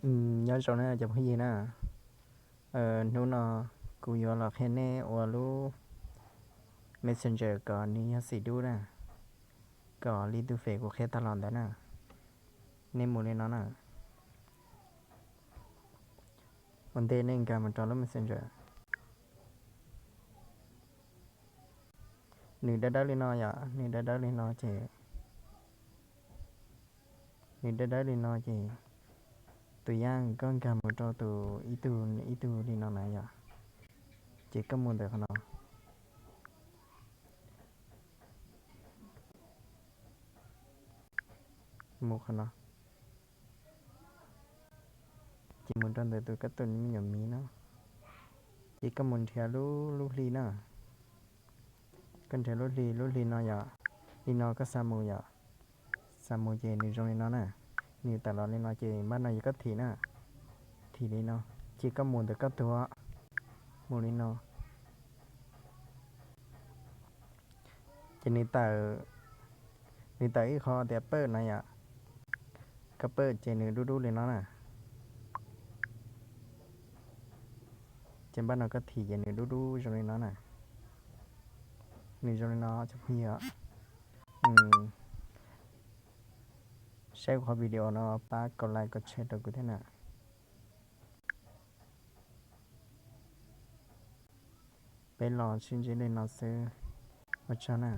Nyob zoo na cov phooj ywg na, hnub no kuv yuav los qhia nej ua lub Messenger kom nws yog xim dub na, kom li tus fem kuv qhia tag los ntawd na. Nej mus li no na, ua ntej nej nkag mus rau lub Messenger. Nws dawb dawb li no yom, nws dawb dawb li no ces, nws dawb dawb li no ces, tus yaj koj nkag mus rau tus ib tug ib tug li no na yom, ces koj mus ntawm qhov no, mus qhov no, ces mus rau ntawm tus koj tus me nyuam miv no, ces koj mus nrhiav lub lub hli na, koj nrhiav lub hli, lub hli no yom, li no koj xa mus yom, xa mus ces nws zoo li no na, nws tawm los li no ces npaj no yog koj thim na, thim li no, ces koj mus ntawm koj tuag, mus li no, ces nws tawm, nws tawm ib qho tias pawj no yom, koj pawj ces nws dub dub li no na, ces npaj no koj thim ces nws dub dub zoo li no na, nws zoo li no cov phooj ywg. Saib kuv qhov video no pab kaum like kaum share rau kuv thiab na. Peb los sib ntsib li no xwb, ua tsaug na.